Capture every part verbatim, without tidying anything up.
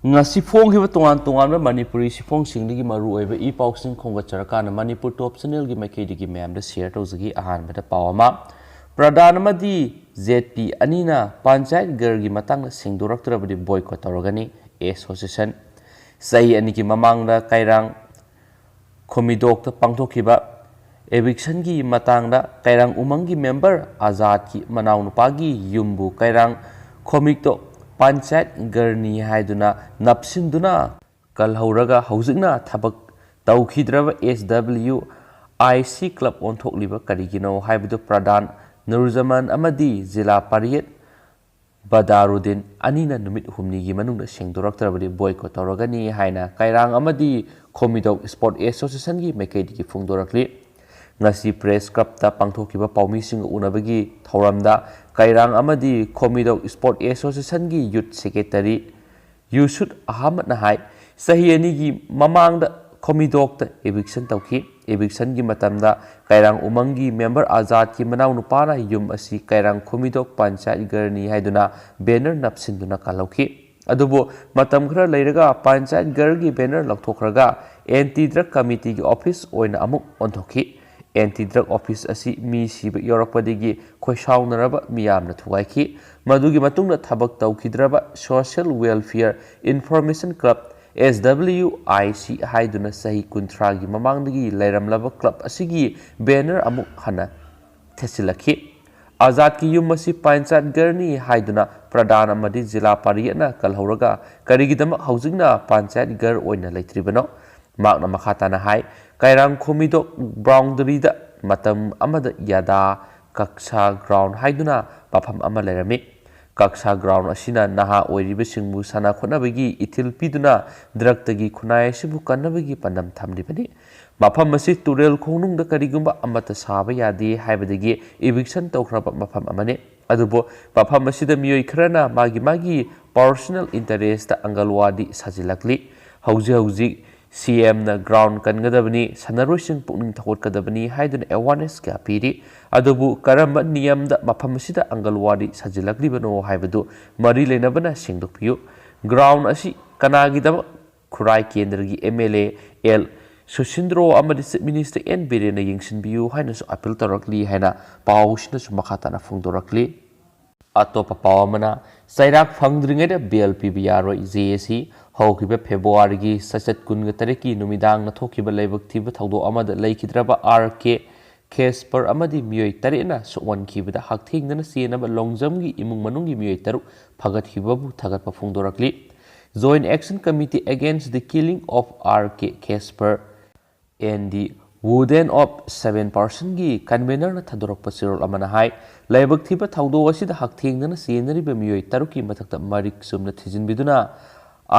ꯉꯁꯤ ꯐꯣꯡꯈꯤꯕ ꯇꯣꯉꯥꯟ ꯇꯣꯉꯥꯟꯕ ꯃꯅꯤꯄꯨꯔꯤ ꯁꯤꯐꯣꯡꯁꯤꯡꯗꯒꯤ ꯃꯔꯨꯑꯣꯏꯕ ꯏ ꯄꯥꯎꯁꯤꯡ ꯈꯣꯝꯒꯠꯆꯔꯀꯥꯟꯗ ꯃꯅꯤꯄꯨꯔ ꯇꯣꯞ ꯆꯦꯅꯦꯜꯒꯤ ꯃꯥꯏꯀꯩꯗꯒꯤ ꯃꯌꯥꯝꯗ ꯁꯤꯌꯔ ꯇꯧꯖꯒꯦ꯫ ꯑꯍꯥꯟꯕꯗ ꯄꯥꯎ ꯑꯃ, ꯄ꯭ꯔꯙꯥꯟ ꯑꯃꯗꯤ ꯖꯦꯠ ꯄꯤ ꯑꯅꯤꯅ ꯄꯟꯆꯥꯌꯠ ꯒꯔꯒꯤ ꯃꯇꯥꯡꯗ ꯁꯦꯡꯗꯣꯔꯛꯇ꯭ꯔꯕꯗꯤ ꯕꯣꯏꯀꯣꯠ ꯇꯧꯔꯒꯅꯤ, ꯑꯦꯁꯣꯁꯤꯌꯦꯁꯟ꯫ ꯆꯍꯤ ꯑꯅꯤꯒꯤ ꯃꯃꯥꯡꯗ ꯀꯩꯔꯥꯡ ꯈꯣꯃꯤꯗꯣꯛꯇ ꯄꯥꯡꯊꯣꯛꯈꯤꯕ ꯏꯚꯤꯛꯁꯟꯒꯤ ꯃꯇꯥꯡꯗ ꯀꯩꯔꯥꯡ ꯎꯃꯪꯒꯤ ꯃꯦꯝꯕꯔ ꯑꯖꯥꯗꯀꯤ ꯃꯅꯥꯎꯅꯨꯄꯥꯒꯤ ꯌꯨꯝꯕꯨ ꯀꯩꯔꯥꯡ ꯈꯣꯃꯤꯗꯣꯛ ꯄꯟꯆꯥꯌꯠ ꯒꯔꯅꯤ ꯍꯥꯏꯗꯨꯅ ꯅꯞꯁꯤꯟꯗꯨꯅ ꯀꯜꯍꯧꯔꯒ ꯍꯧꯖꯤꯛꯅ ꯊꯕꯛ ꯇꯧꯈꯤꯗ꯭ꯔꯕ ꯑꯦꯁ ꯗꯕ꯭ꯂꯤꯎ ꯑꯥꯏ ꯁꯤ ꯀ꯭ꯂꯕ ꯑꯣꯟꯊꯣꯛꯂꯤꯕ ꯀꯔꯤꯒꯤꯅꯣ ꯍꯥꯏꯕꯗꯨ ꯄ꯭ꯔꯙꯥꯟ ꯅꯨꯔꯖꯃꯥꯟ ꯑꯃꯗꯤ ꯖꯤꯂꯥ ꯄꯥꯔꯤꯌꯦꯠ ꯕꯗꯥꯔꯨꯗꯤꯟ ꯑꯅꯤꯅ ꯅꯨꯃꯤꯠ ꯍꯨꯝꯅꯤꯒꯤ ꯃꯅꯨꯡꯗ ꯁꯦꯡꯗꯣꯔꯛꯇ꯭ꯔꯕꯗꯤ ꯕꯣꯏꯀꯣꯠ ꯇꯧꯔꯒꯅꯤ ꯍꯥꯏꯅ ꯀꯩꯔꯥꯡ ꯑꯃꯗꯤ ꯈꯣꯃꯤꯗꯣꯛ ꯁ꯭ꯄꯣꯔꯠ ꯑꯦꯁꯣꯁꯤꯌꯦꯁꯟꯒꯤ ꯃꯥꯏꯀꯩꯗꯒꯤ ꯐꯣꯡꯗꯣꯔꯛꯂꯤ꯫ ꯉꯁꯤ ꯄ꯭ꯔꯦꯁ ꯀ꯭ꯂꯕꯇ ꯄꯥꯡꯊꯣꯛꯈꯤꯕ ꯄꯥꯎꯃꯤꯁꯤꯡꯒ ꯎꯅꯕꯒꯤ ꯊꯧꯔꯝꯗ ꯀꯩꯔꯥꯡ ꯑꯃꯗꯤ ꯈꯣꯃꯤꯗꯣꯛ ꯁ꯭ꯄꯣꯔꯠ ꯑꯦꯁꯣꯁꯤꯌꯦꯁꯟꯒꯤ ꯌꯨꯠ ꯁꯦꯀ꯭ꯔꯦꯇꯔꯤ ꯌꯨꯁꯨꯠ ꯑꯍꯃꯗꯅ ꯍꯥꯏ, ꯆꯍꯤ ꯑꯅꯤꯒꯤ ꯃꯃꯥꯡꯗ ꯈꯣꯃꯤꯗꯣꯛꯇ ꯏꯚꯤꯛꯁꯟ ꯇꯧꯈꯤ꯫ ꯏꯚꯤꯛꯁꯟꯒꯤ ꯃꯇꯝꯗ ꯀꯩꯔꯥꯡ ꯎꯃꯪꯒꯤ ꯃꯦꯝꯕꯔ ꯑꯖꯥꯗꯀꯤ ꯃꯅꯥꯎꯅꯨꯄꯥꯅ ꯌꯨꯝ ꯑꯁꯤ ꯀꯩꯔꯥꯡ ꯈꯣꯃꯤꯗꯣꯛ ꯄꯟꯆꯥꯌꯠ ꯒꯔꯅꯤ ꯍꯥꯏꯗꯨꯅ ꯕꯦꯅꯔ ꯅꯞꯁꯤꯟꯗꯨꯅ ꯀꯜꯍꯧꯈꯤ꯫ ꯑꯗꯨꯕꯨ ꯃꯇꯝ ꯈꯔ ꯂꯩꯔꯒ ꯄꯟꯆꯥꯌꯠ ꯒꯔꯒꯤ ꯕꯦꯅꯔ ꯂꯧꯊꯣꯛꯈ꯭ꯔꯒ ꯑꯦꯟꯇꯤ ꯗ꯭ꯔꯒ ꯀꯃꯤꯇꯤꯒꯤ ꯑꯣꯐꯤꯁ ꯑꯣꯏꯅ ꯑꯃꯨꯛ ꯑꯣꯟꯊꯣꯛꯈꯤ꯫ ꯑꯦꯟꯇꯤ ꯗ꯭ꯔꯒ ꯑꯣꯐꯤꯁ ꯑꯁꯤ ꯃꯤ ꯁꯤꯕ ꯌꯥꯎꯔꯛꯄꯗꯒꯤ ꯈꯣꯏꯁꯥꯎꯅꯔꯕ ꯃꯤꯌꯥꯝꯅ ꯊꯨꯒꯥꯏꯈꯤ꯫ ꯃꯗꯨꯒꯤ ꯃꯇꯨꯡꯗ ꯊꯕꯛ ꯇꯧꯈꯤꯗ꯭ꯔꯕ social welfare information club, S W I C ꯍꯥꯏꯗꯨꯅ ꯆꯍꯤ ꯀꯨꯟꯊ꯭ꯔꯥꯒꯤ ꯃꯃꯥꯡꯗꯒꯤ ꯂꯩꯔꯝꯂꯕ ꯀ꯭ꯂꯕ ꯑꯁꯤꯒꯤ ꯕꯦꯅꯔ ꯑꯃꯨꯛ ꯍꯟꯅ ꯊꯦꯠꯆꯤꯜꯂꯛꯈꯤ꯫ ꯑꯖꯥꯗꯀꯤ ꯌꯨꯝ ꯑꯁꯤ ꯄꯟꯆꯥꯌꯠ ꯒꯔꯅꯤ ꯍꯥꯏꯗꯨꯅ ꯄ꯭ꯔꯙꯥꯟ ꯑꯃꯗꯤ ꯖꯤꯂꯥ ꯄꯥꯔꯤꯌꯠꯅ ꯀꯜꯍꯧꯔꯒ ꯀꯔꯤꯒꯤꯗꯃꯛ ꯍꯧꯖꯤꯛꯅ ꯄꯟꯆꯥꯌꯠ ꯒꯔ ꯑꯣꯏꯅ ꯂꯩꯇ꯭ꯔꯤꯕꯅꯣ? ꯃꯍꯥꯛꯅ ꯃꯈꯥ ꯇꯥꯅ ꯍꯥꯏ, ꯀꯩꯔꯥꯡ ꯈꯣꯃꯤꯗꯣꯛ ꯕꯥꯎꯟꯗꯔꯤꯗ ꯃꯇꯝ ꯑꯃꯗ ꯌꯥꯗꯥ ꯀꯛꯁꯥ ꯒ꯭ꯔꯥꯎꯟ ꯍꯥꯏꯗꯨꯅ ꯃꯐꯝ ꯑꯃ ꯂꯩꯔꯝꯃꯤ꯫ ꯀꯛꯁꯥ ꯒ꯭ꯔꯥꯎꯟ ꯑꯁꯤꯅ ꯅꯍꯥ ꯑꯣꯏꯔꯤꯕꯁꯤꯡꯕꯨ ꯁꯥꯟꯅ ꯈꯣꯠꯅꯕꯒꯤ ꯏꯊꯤꯜ ꯄꯤꯗꯨꯅ ꯗ꯭ꯔꯒꯇꯒꯤ ꯈꯨꯟꯅꯥꯏ ꯑꯁꯤꯕꯨ ꯀꯟꯅꯕꯒꯤ ꯄꯥꯟꯗꯝ ꯊꯝꯂꯤꯕꯅꯤ꯫ ꯃꯐꯝ ꯑꯁꯤ ꯇꯨꯔꯦꯜ ꯈꯣꯡꯅꯨꯡꯗ ꯀꯔꯤꯒꯨꯝꯕ ꯑꯃꯠꯇ ꯁꯥꯕ ꯌꯥꯗꯦ ꯍꯥꯏꯕꯗꯒꯤ ꯏꯚꯤꯛꯁꯟ ꯇꯧꯈ꯭ꯔꯕ ꯃꯐꯝ ꯑꯃꯅꯤ꯫ ꯑꯗꯨꯕꯨ ꯃꯐꯝ ꯑꯁꯤꯗ ꯃꯤꯑꯣꯏ ꯈꯔꯅ ꯃꯥꯒꯤ ꯃꯥꯒꯤ ꯄꯥꯔꯁꯣꯅꯦꯜ ꯏꯟꯇꯔꯦꯁꯇ ꯑꯪꯒꯜꯋꯥꯗꯤ ꯁꯥꯖꯤꯜꯂꯛꯂꯤ꯫ ꯍꯧꯖꯤꯛ ꯍꯧꯖꯤꯛ ꯁꯤ ꯑꯦꯝꯅ ꯒ꯭ꯔꯥꯎꯟ ꯀꯟꯒꯗꯕꯅꯤ, ꯁꯥꯟꯅꯔꯣꯏꯁꯤꯡ ꯄꯨꯛꯅꯤꯡ ꯊꯧꯒꯠꯀꯗꯕꯅꯤ ꯍꯥꯏꯗꯨꯅ ꯑꯦꯋꯥꯔꯅꯦꯁ ꯀꯌꯥ ꯄꯤꯔꯤ꯫ ꯑꯗꯨꯕꯨ ꯀꯔꯝꯕ ꯅꯤꯌꯝꯗ ꯃꯐꯝ ꯑꯁꯤꯗ ꯑꯪꯒꯜꯋꯥꯗꯤ ꯁꯥꯖꯤꯜꯂꯛꯂꯤꯕꯅꯣ ꯍꯥꯏꯕꯗꯨ ꯃꯔꯤ ꯂꯩꯅꯕꯅ ꯁꯦꯡꯗꯣꯛꯄꯤꯌꯨ꯫ ꯒ꯭ꯔꯥꯎꯟ ꯑꯁꯤ ꯀꯅꯥꯒꯤꯗꯃꯛ ꯈꯨꯔꯥꯏ ꯀꯦꯟꯗ꯭ꯔꯒꯤ MLA L ꯁꯨꯁꯤꯟꯗ꯭ꯔꯣ ꯑꯃꯗꯤ Chief Minister N ꯕꯤꯔꯦꯟꯅ ꯌꯦꯡꯁꯤꯟꯕꯤꯌꯨ ꯍꯥꯏꯅꯁꯨ appeal ꯇꯧꯔꯛꯂꯤ ꯍꯥꯏꯅ ꯄꯥꯎꯁꯤꯅꯁꯨ ꯃꯈꯥ ꯇꯥꯅ ꯐꯣꯡꯗꯣꯔꯛꯂꯤ꯫ ꯑꯇꯣꯞꯄ ꯄꯥꯎ ꯑꯃꯅ, ꯆꯩꯔꯥꯛ ꯐꯪꯗ꯭ꯔꯤꯉꯩꯗ bail ꯄꯤꯕ ꯌꯥꯔꯣꯏ꯫ JAC ꯍꯧꯈꯤꯕ ꯐꯦꯕ꯭ꯔꯨꯋꯥꯔꯤꯒꯤ ꯆꯩꯆꯠ ꯀꯨꯟꯒ ꯇꯔꯦꯠꯀꯤ ꯅꯨꯃꯤꯗꯥꯡꯅ ꯊꯣꯛꯈꯤꯕ ꯂꯥꯏꯕꯛ ꯊꯤꯕ ꯊꯧꯗꯣꯛ ꯑꯃꯗ ꯂꯩꯈꯤꯗ꯭ꯔꯕ R K ꯈꯦꯁꯄꯔ ꯑꯃꯗꯤ ꯃꯤꯑꯣꯏ ꯇꯔꯦꯠꯅ ꯁꯣꯛꯍꯟꯈꯤꯕꯗ ꯍꯛꯊꯦꯡꯅꯅ ꯆꯦꯟꯅꯕ ꯂꯣꯡꯖꯝꯒꯤ ꯏꯃꯨꯡ ꯃꯅꯨꯡꯒꯤ ꯃꯤꯑꯣꯏ ꯇꯔꯨꯛ ꯐꯒꯠꯈꯤꯕꯕꯨ ꯊꯥꯒꯠꯄ ꯐꯣꯡꯗꯣꯔꯛꯂꯤ꯫ Joint Action Committee Against the Killing of R K Khesper and the Wooden of Seven Personꯒꯤ convenerꯅ ꯊꯥꯗꯣꯔꯛꯄ ꯆꯦꯔꯣꯜ ꯑꯃꯅ ꯍꯥꯏ, ꯂꯥꯏꯕꯛ ꯊꯤꯕ ꯊꯧꯗꯣꯛ ꯑꯁꯤꯗ ꯍꯛꯊꯦꯡꯅꯅ ꯆꯦꯟꯅꯔꯤꯕ ꯃꯤꯑꯣꯏ ꯇꯔꯨꯛꯀꯤ ꯃꯊꯛꯇ ꯃꯔꯤꯛ ꯆꯨꯝꯅ ꯊꯤꯖꯤꯟꯕꯤꯗꯨꯅ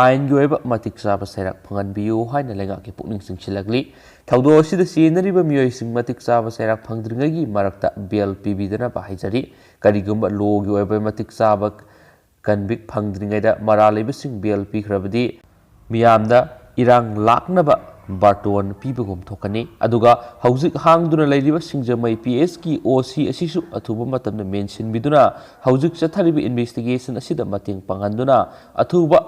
ꯑꯥꯏꯟꯒꯤ ꯑꯣꯏꯕ ꯃꯇꯤꯛ ꯆꯥꯕ ꯆꯩꯔꯥꯛ ꯐꯪꯍꯟꯕꯤꯌꯨ ꯍꯥꯏꯅ ꯂꯩꯉꯥꯛꯀꯤ ꯄꯨꯛꯅꯤꯡ ꯆꯤꯡꯁꯤꯜꯂꯛꯂꯤ꯫ ꯊꯧꯗꯣꯛ ꯑꯁꯤꯗ ꯆꯦꯟꯅꯔꯤꯕ ꯃꯤꯑꯣꯏꯁꯤꯡ ꯃꯇꯤꯛ ꯆꯥꯕ ꯆꯩꯔꯥꯛ ꯐꯪꯗ꯭ꯔꯤꯉꯩꯒꯤ ꯃꯔꯛꯇ bail ꯄꯤꯕꯤꯗꯅꯕ ꯍꯥꯏꯖꯔꯤ꯫ ꯀꯔꯤꯒꯨꯝꯕ lawꯒꯤ ꯑꯣꯏꯕ ꯃꯇꯤꯛ ꯆꯥꯕ convict ꯐꯪꯗ꯭ꯔꯤꯉꯩꯗ ꯃꯔꯥꯜ ꯂꯩꯕꯁꯤꯡ bail ꯄꯤꯈ꯭ꯔꯕꯗꯤ ꯃꯤꯌꯥꯝꯗ ꯏꯔꯥꯡ ꯂꯥꯛꯅꯕ ꯕꯥꯔꯇꯣꯟ ꯄꯤꯕꯒꯨꯝ ꯊꯣꯛꯀꯅꯤ꯫ ꯑꯗꯨꯒ ꯍꯧꯖꯤꯛ ꯍꯥꯡꯗꯨꯅ ꯂꯩꯔꯤꯕ ꯁꯤꯡꯖꯃꯩ PHꯀꯤ OC ꯑꯁꯤꯁꯨ ꯑꯊꯨꯕ ꯃꯇꯝꯗ ꯃꯦꯟꯁꯤꯟꯕꯤꯗꯨꯅ ꯍꯧꯖꯤꯛ ꯆꯠꯊꯔꯤꯕ investigation ꯑꯁꯤꯗ ꯃꯇꯦꯡ ꯄꯥꯡꯍꯟꯗꯨꯅ ꯑꯊꯨꯕ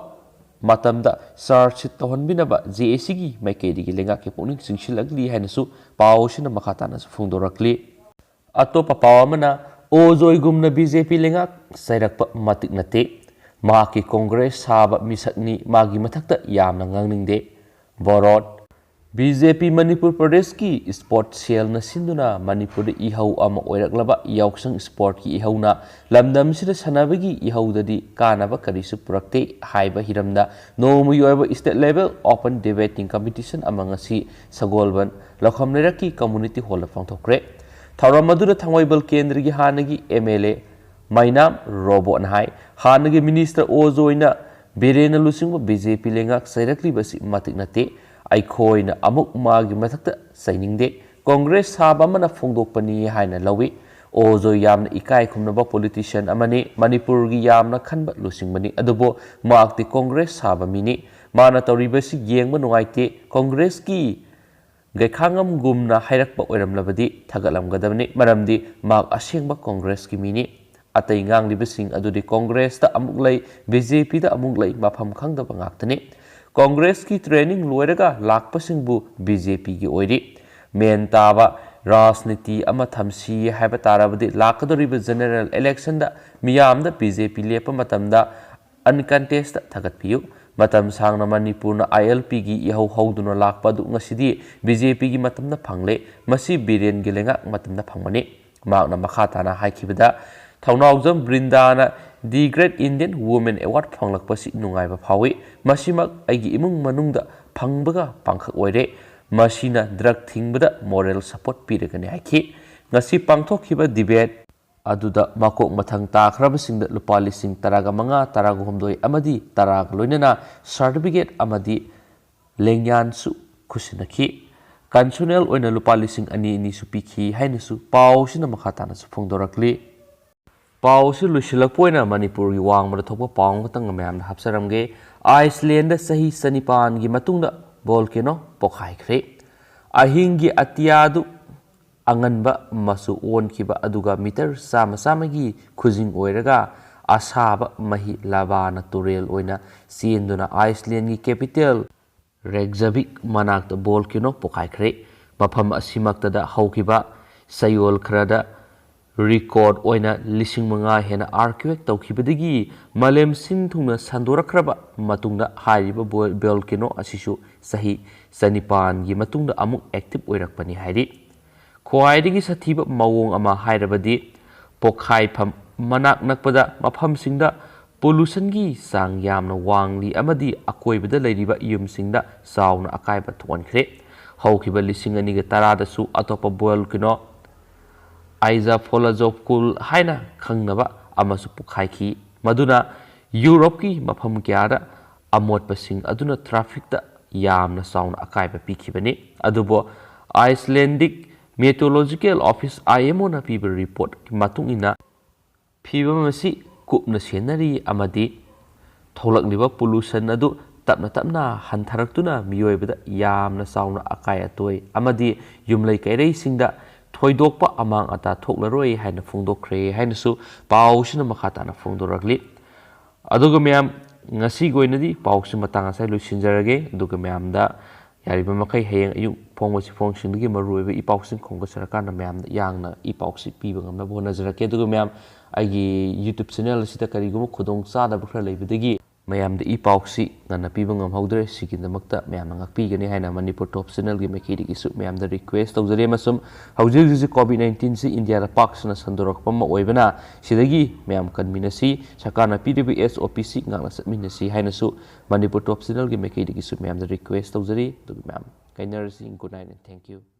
ꯃꯇꯝꯗ charge sheet ꯇꯧꯍꯟꯕꯤꯅꯕ JACꯒꯤ ꯃꯥꯏꯀꯩꯗꯒꯤ ꯂꯩꯉꯥꯛꯀꯤ ꯄꯨꯛꯅꯤꯡ ꯆꯤꯡꯁꯤꯜꯂꯛꯂꯤ ꯍꯥꯏꯅꯁꯨ ꯄꯥꯎ ꯑꯁꯤꯅ ꯃꯈꯥ ꯇꯥꯅꯁꯨ ꯐꯣꯡꯗꯣꯔꯛꯂꯤ꯫ ꯑꯇꯣꯞꯄ ꯄꯥꯎ ꯑꯃꯅ, ꯑꯣꯖꯣꯏꯒꯨꯝꯅ BJP ꯂꯩꯉꯥꯛ ꯆꯩꯔꯛꯄ ꯃꯇꯤꯛ ꯅꯠꯇꯦ꯫ ꯃꯍꯥꯛꯀꯤ Congress ꯁꯥꯕ ꯃꯤꯁꯛꯅꯤ, ꯃꯥꯒꯤ ꯃꯊꯛꯇ ꯌꯥꯝꯅ ꯉꯥꯡꯅꯤꯡꯗꯦ꯫ ꯕꯣꯔꯣꯠ꯫ BJP ꯃꯅꯤꯄꯨꯔ ꯄ꯭ꯔꯗꯦꯁꯀꯤ sport cellꯅ ꯁꯤꯟꯗꯨꯅ ꯃꯅꯤꯄꯨꯔꯗ ꯏꯍꯧ ꯑꯃ ꯑꯣꯏꯔꯛꯂꯕ ꯌꯥꯎꯁꯪ sportꯀꯤ ꯏꯍꯧꯅ ꯂꯝꯗꯝꯁꯤꯗ ꯁꯥꯟꯅꯕꯒꯤ ꯏꯍꯧꯗꯗꯤ ꯀꯥꯟꯅꯕ ꯀꯔꯤꯁꯨ ꯄꯨꯔꯛꯇꯦ ꯍꯥꯏꯕ ꯍꯤꯔꯝꯗ ꯅꯣꯡꯃꯒꯤ ꯑꯣꯏꯕ state level open debating competition ꯑꯃ ꯉꯁꯤ ꯁꯒꯣꯜꯕꯟ ꯂꯧꯈꯝ ꯂꯩꯔꯛꯀꯤ community hallꯗ ꯄꯥꯡꯊꯣꯛꯈ꯭ꯔꯦ꯫ ꯊꯧꯔꯝ ꯑꯗꯨꯗ ꯊꯥꯡꯃꯩꯕꯟ ꯀꯦꯟꯗ꯭ꯔꯒꯤ ꯍꯥꯟꯅꯒꯤ MLA ꯃꯩꯅꯥꯝ ꯔꯣꯕꯣꯠꯅ ꯍꯥꯏ, ꯍꯥꯟꯅꯒꯤ minister ꯑꯣꯖꯣꯏꯅ ꯕꯤꯔꯦꯟꯅ ꯂꯨꯆꯤꯡꯕ BJP ꯂꯩꯉꯥꯛ ꯆꯩꯔꯛꯂꯤꯕꯁꯤ ꯃꯇꯤꯛ ꯅꯠꯇꯦ꯫ ꯑꯩꯈꯣꯏꯅ ꯑꯃꯨꯛ ꯃꯥꯒꯤ ꯃꯊꯛꯇ ꯆꯩꯅꯤꯡꯗꯦ꯫ Congress ꯁꯥꯕ ꯑꯃꯅ ꯐꯣꯡꯗꯣꯛꯄꯅꯤ ꯍꯥꯏꯅ ꯂꯧꯏ꯫ ꯑꯣꯖꯣꯏ ꯌꯥꯝꯅ ꯏꯀꯥꯏ ꯈꯨꯝꯅꯕ politician ꯑꯃꯅꯤ꯫ ꯃꯅꯤꯄꯨꯔꯒꯤ ꯌꯥꯝꯅ ꯈꯟꯕ ꯂꯨꯆꯤꯡꯕꯅꯤ꯫ ꯑꯗꯨꯕꯨ ꯃꯍꯥꯛꯇꯤ Congress ꯁꯥꯕ ꯃꯤꯅꯤ꯫ ꯃꯥꯅ ꯇꯧꯔꯤꯕꯁꯤ ꯌꯦꯡꯕ ꯅꯨꯡꯉꯥꯏꯇꯦ꯫ Congressꯀꯤ ꯒꯩꯈꯥꯉꯝꯒꯨꯝꯅ ꯍꯥꯏꯔꯛꯄ ꯑꯣꯏꯔꯝꯂꯕꯗꯤ ꯊꯥꯒꯠꯂꯝꯒꯗꯕꯅꯤ, ꯃꯔꯝꯗꯤ ꯃꯍꯥꯛ ꯑꯁꯦꯡꯕ Congressꯀꯤ ꯃꯤꯅꯤ꯫ ꯑꯇꯩ ꯉꯥꯡꯂꯤꯕꯁꯤꯡ ꯑꯗꯨꯗꯤ ꯀꯣꯡꯒ꯭ꯔꯦꯁꯇ ꯑꯃꯨꯛ ꯂꯩ, ꯕꯤ ꯖꯦ ꯄꯤꯗ ꯑꯃꯨꯛ ꯂꯩ, ꯃꯐꯝ ꯈꯪꯗꯕ ꯉꯥꯛꯇꯅꯤ꯫ ꯀꯣꯡꯒ꯭ꯔꯦꯁꯀꯤ training ꯂꯣꯏꯔꯒ ꯂꯥꯛꯄꯁꯤꯡꯕꯨ ꯕꯤ ꯖꯦ ꯄꯤꯒꯤ ꯑꯣꯏꯔꯤ꯫ ꯃꯦꯟ ꯇꯥꯕ ꯔꯥꯖꯅꯤꯇꯤ ꯑꯃ ꯊꯝꯁꯤ ꯍꯥꯏꯕ ꯇꯥꯔꯕꯗꯤ ꯂꯥꯛꯀꯗꯧꯔꯤꯕ general election ꯗ ꯃꯤꯌꯥꯝꯗ ꯕꯤ ꯖꯦ ꯄꯤ ꯂꯦꯞꯄ ꯃꯇꯝꯗ uncontest ꯊꯥꯒꯠꯄꯤꯌꯨ꯫ ꯃꯇꯝ ꯁꯥꯡꯅ ꯃꯅꯤꯄꯨꯔꯅ ꯑꯥꯏ ꯑꯦꯜ ꯄꯤꯒꯤ ꯏꯍꯧ ꯍꯧꯗꯨꯅ ꯂꯥꯛꯄ ꯑꯗꯨ ꯉꯁꯤꯗꯤ ꯕꯤ ꯖꯦ ꯄꯤꯒꯤ ꯃꯇꯝꯗ ꯐꯪꯂꯦ꯫ ꯃꯁꯤ ꯕꯤꯔꯦꯟꯒꯤ ꯂꯩꯉꯥꯛ ꯃꯇꯝꯗ ꯐꯪꯕꯅꯤ꯫ ꯃꯍꯥꯛꯅ ꯃꯈꯥ ꯇꯥꯅ ꯍꯥꯏꯈꯤꯕꯗ, ꯊꯧꯅꯥꯎꯖꯝ ꯕ꯭ꯔꯤꯟꯗꯥꯅ The Great Indian Women Award ꯐꯪꯂꯛꯄꯁꯤ ꯅꯨꯡꯉꯥꯏꯕ ꯐꯥꯎꯏ꯫ ꯃꯁꯤꯃꯛ ꯑꯩꯒꯤ ꯏꯃꯨꯡ ꯃꯅꯨꯡꯗ ꯐꯪꯕꯒ ꯄꯥꯡꯈꯛ ꯑꯣꯏꯔꯦ꯫ ꯃꯁꯤꯅ drug ꯊꯤꯡꯕꯗ moral support ꯄꯤꯔꯒꯅꯤ ꯍꯥꯏꯈꯤ꯫ ꯉꯁꯤ ꯄꯥꯡꯊꯣꯛꯈꯤꯕ debate ꯑꯗꯨꯗ ꯃꯀꯣꯛ ꯃꯊꯪ ꯇꯥꯈ꯭ꯔꯕꯁꯤꯡꯗ ꯂꯨꯄꯥ ꯂꯤꯁꯤꯡ ꯇꯔꯥꯒ ꯃꯉꯥ, ꯇꯔꯥꯒ ꯍꯨꯝꯗꯣꯏ ꯑꯃꯗꯤ ꯇꯔꯥꯒ ꯂꯣꯏꯅꯅ certificate ꯑꯃꯗꯤ ꯂꯦꯡꯌꯥꯟꯁꯨ ꯈꯨꯠꯁꯤꯟꯅꯈꯤ꯫ Consolation ꯑꯣꯏꯅ ꯂꯨꯄꯥ ꯂꯤꯁꯤꯡ ꯑꯅꯤ ꯑꯅꯤꯁꯨ ꯄꯤꯈꯤ ꯍꯥꯏꯅꯁꯨ ꯄꯥꯎꯁꯤꯅ ꯃꯈꯥ ꯇꯥꯅꯁꯨ ꯐꯣꯡꯗꯣꯔꯛꯂꯤ꯫ ꯄꯥꯎꯁꯤ ꯂꯣꯏꯁꯤꯜꯂꯛꯄ ꯑꯣꯏꯅ ꯃꯅꯤꯄꯨꯔꯒꯤ ꯋꯥꯡꯃꯗ ꯊꯣꯛꯄ ꯄꯥꯎ ꯑꯃꯈꯛꯇꯪ ꯃꯌꯥꯝꯗ ꯍꯥꯞꯆꯔꯝꯒꯦ꯫ ꯑꯥꯏꯁꯂꯦꯟꯗ ꯆꯍꯤ ꯆꯅꯤꯄꯥꯟꯒꯤ ꯃꯇꯨꯡꯗ volcano ꯄꯣꯈꯥꯏꯈ꯭ꯔꯦ꯫ ꯑꯍꯤꯡꯒꯤ ꯑꯇꯤꯌꯥꯗꯨ ꯑꯉꯟꯕ ꯃꯆꯨ ꯑꯣꯟꯈꯤꯕ, ꯑꯗꯨꯒ ꯃꯤꯇꯔ ꯆꯥꯝꯃ ꯆꯥꯝꯃꯒꯤ ꯈꯨꯖꯤꯡ ꯑꯣꯏꯔꯒ ꯑꯁꯥꯕ ꯃꯍꯤ ꯂꯥꯚꯥꯅ ꯇꯨꯔꯦꯜ ꯑꯣꯏꯅ ꯆꯦꯟꯗꯨꯅ ꯑꯥꯏꯁꯂꯦꯟꯒꯤ capital ꯔꯦꯛꯖꯥꯚꯤꯛ ꯃꯅꯥꯛꯇ volcano ꯄꯣꯈꯥꯏꯈ꯭ꯔꯦ꯫ ꯃꯐꯝ ꯑꯁꯤꯃꯛꯇꯗ ꯍꯧꯈꯤꯕ ꯆꯌꯣꯜ ꯈꯔꯗ record ꯑꯣꯏꯅ ꯂꯤꯁꯤꯡ ꯃꯉꯥ ꯍꯦꯟꯅ earthquake ꯇꯧꯈꯤꯕꯗꯒꯤ ꯃꯥꯂꯦꯝ ꯁꯤꯟ ꯊꯨꯡꯅ ꯁꯟꯗꯣꯔꯛꯈ꯭ꯔꯕ ꯃꯇꯨꯡꯗ ꯍꯥꯏꯔꯤꯕ ꯕꯣ-, volcano ꯑꯁꯤꯁꯨ ꯆꯍꯤ ꯆꯅꯤꯄꯥꯟꯒꯤ ꯃꯇꯨꯡꯗ ꯑꯃꯨꯛ active ꯑꯣꯏꯔꯛꯄꯅꯤ ꯍꯥꯏꯔꯤ꯫ ꯈ꯭ꯋꯥꯏꯗꯒꯤ ꯁꯥꯊꯤꯕ ꯃꯑꯣꯡ ꯑꯃ ꯍꯥꯏꯔꯕꯗꯤ ꯄꯣꯈꯥꯏꯐꯝ ꯃꯅꯥꯛ ꯅꯛꯄꯗ ꯃꯐꯝꯁꯤꯡꯗ pollutionꯒꯤ ꯆꯥꯡ ꯌꯥꯝꯅ ꯋꯥꯡꯂꯤ ꯑꯃꯗꯤ ꯑꯀꯣꯏꯕꯗ ꯂꯩꯔꯤꯕ ꯌꯨꯝꯁꯤꯡꯗ ꯆꯥꯎꯅ ꯑꯀꯥꯏꯕ ꯊꯣꯛꯍꯟꯈ꯭ꯔꯦ꯫ ꯍꯧꯈꯤꯕ ꯂꯤꯁꯤꯡ ꯑꯅꯤꯒ ꯇꯔꯥꯗꯁꯨ ꯑꯇꯣꯞꯄ volcano Izapolozopkul ꯍꯥꯏꯅ ꯈꯪꯅꯕ ꯑꯃꯁꯨ ꯄꯣꯈꯥꯏꯈꯤ, ꯃꯗꯨꯅ ꯌꯨꯔꯣꯞꯀꯤ ꯃꯐꯝ ꯀꯌꯥꯗ ꯑꯃꯣꯠꯄꯁꯤꯡ ꯑꯗꯨꯅ trafficꯇ ꯌꯥꯝꯅ ꯆꯥꯎꯅ ꯑꯀꯥꯏꯕ ꯄꯤꯈꯤꯕꯅꯤ꯫ ꯑꯗꯨꯕꯨ Icelandic Meteorological Office, IMOꯅ ꯄꯤꯕ reportꯀꯤ ꯃꯇꯨꯡ ꯏꯟꯅ, ꯐꯤꯚꯝ ꯑꯁꯤ ꯀꯨꯞꯅ ꯁꯦꯟꯅꯔꯤ ꯑꯃꯗꯤ ꯊꯣꯛꯂꯛꯂꯤꯕ pollution ꯑꯗꯨ ꯇꯞꯅ ꯇꯞꯅ ꯍꯟꯊꯔꯛꯇꯨꯅ ꯃꯤꯑꯣꯏꯕꯗ ꯌꯥꯝꯅ ꯆꯥꯎꯅ ꯑꯀꯥꯏ ꯑꯇꯣꯏ ꯑꯃꯗꯤ ꯌꯨꯝꯂꯩ ꯀꯩꯔꯩꯁꯤꯡꯗ ꯊꯣꯏꯗꯣꯛꯄ ꯑꯃꯥꯡ ꯑꯇꯥ ꯊꯣꯛꯂꯔꯣꯏ ꯍꯥꯏꯅ ꯐꯣꯡꯗꯣꯛꯈ꯭ꯔꯦ ꯍꯥꯏꯅꯁꯨ ꯄꯥꯎꯁꯤꯅ ꯃꯈꯥ ꯇꯥꯅ ꯐꯣꯡꯗꯣꯔꯛꯂꯤ꯫ ꯑꯗꯨꯒ ꯃꯌꯥꯝ, ꯉꯁꯤꯒꯤ ꯑꯣꯏꯅꯗꯤ ꯄꯥꯎꯁꯤ ꯃꯇꯥꯡ ꯑꯁꯤꯗ ꯂꯣꯏꯁꯤꯟꯖꯔꯒꯦ꯫ ꯑꯗꯨꯒ ꯃꯌꯥꯝꯗ ꯌꯥꯔꯤꯕ ꯃꯈꯩ ꯍꯌꯦꯡ ꯑꯌꯨꯛ ꯐꯣꯡꯕ ꯆꯦꯐꯣꯡꯁꯤꯡꯗꯒꯤ ꯃꯔꯨꯑꯣꯏꯕ ꯏ ꯄꯥꯎꯁꯤꯡ ꯈꯣꯝꯒꯠꯆꯔꯀꯥꯟꯗ ꯃꯌꯥꯝꯗ ꯌꯥꯡꯅ ꯏ ꯄꯥꯎꯁꯤ ꯄꯤꯕ ꯉꯝꯅꯕ ꯍꯣꯠꯅꯖꯔꯛꯀꯦ꯫ ꯑꯗꯨꯒ ꯃꯌꯥꯝ, ꯑꯩꯒꯤ YouTube channel ꯑꯁꯤꯗ ꯀꯔꯤꯒꯨꯝꯕ ꯈꯨꯗꯣꯡ ꯆꯥꯗꯕ ꯈꯔ ꯂꯩꯕꯗꯒꯤ ꯃꯌꯥꯝꯗ ꯏ ꯄꯥꯎꯁꯤ ꯉꯟꯅ ꯄꯤꯕ ꯉꯝꯍꯧꯗ꯭ꯔꯦ꯫ ꯁꯤꯒꯤꯗꯃꯛꯇ ꯃꯌꯥꯝꯅ ꯉꯥꯛꯄꯤꯒꯅꯤ ꯍꯥꯏꯅ ꯃꯅꯤꯄꯨꯔ ꯇꯣꯞ ꯆꯦꯅꯦꯜꯒꯤ ꯃꯥꯏꯀꯩꯗꯒꯤꯁꯨ ꯃꯌꯥꯝꯗ ꯔꯤꯀ꯭ꯋꯦꯁ ꯇꯧꯖꯔꯤ꯫ ꯑꯃꯁꯨꯡ ꯍꯧꯖꯤꯛ ꯍꯧꯖꯤꯛ ꯀꯣꯚꯤꯗ ꯅꯥꯏꯟꯇꯤꯟꯁꯤ ꯏꯟꯗꯤꯌꯥꯗ ꯄꯥꯛ ꯁꯟꯅ ꯁꯟꯗꯣꯔꯛꯄ ꯑꯃ ꯑꯣꯏꯕꯅ, ꯁꯤꯗꯒꯤ ꯃꯌꯥꯝ ꯀꯟꯃꯤꯟꯅꯁꯤ, ꯁꯔꯀꯥꯔꯅ ꯄꯤꯔꯤꯕ ꯑꯦꯁ ꯑꯣ ꯄꯤꯁꯤ ꯉꯥꯛꯅ ꯆꯠꯃꯤꯟꯅꯁꯤ ꯍꯥꯏꯅꯁꯨ ꯃꯅꯤꯄꯨꯔ ꯇꯣꯞ ꯆꯦꯅꯦꯜꯒꯤ ꯃꯥꯏꯀꯩꯗꯒꯤꯁꯨ ꯃꯌꯥꯝꯗ ꯔꯤꯀ꯭ꯋꯦꯁ ꯇꯧꯖꯔꯤ꯫ ꯑꯗꯨꯒ ꯃꯌꯥꯝ ꯀꯥꯏꯅꯔꯁꯤ꯫ Good night and thank you꯫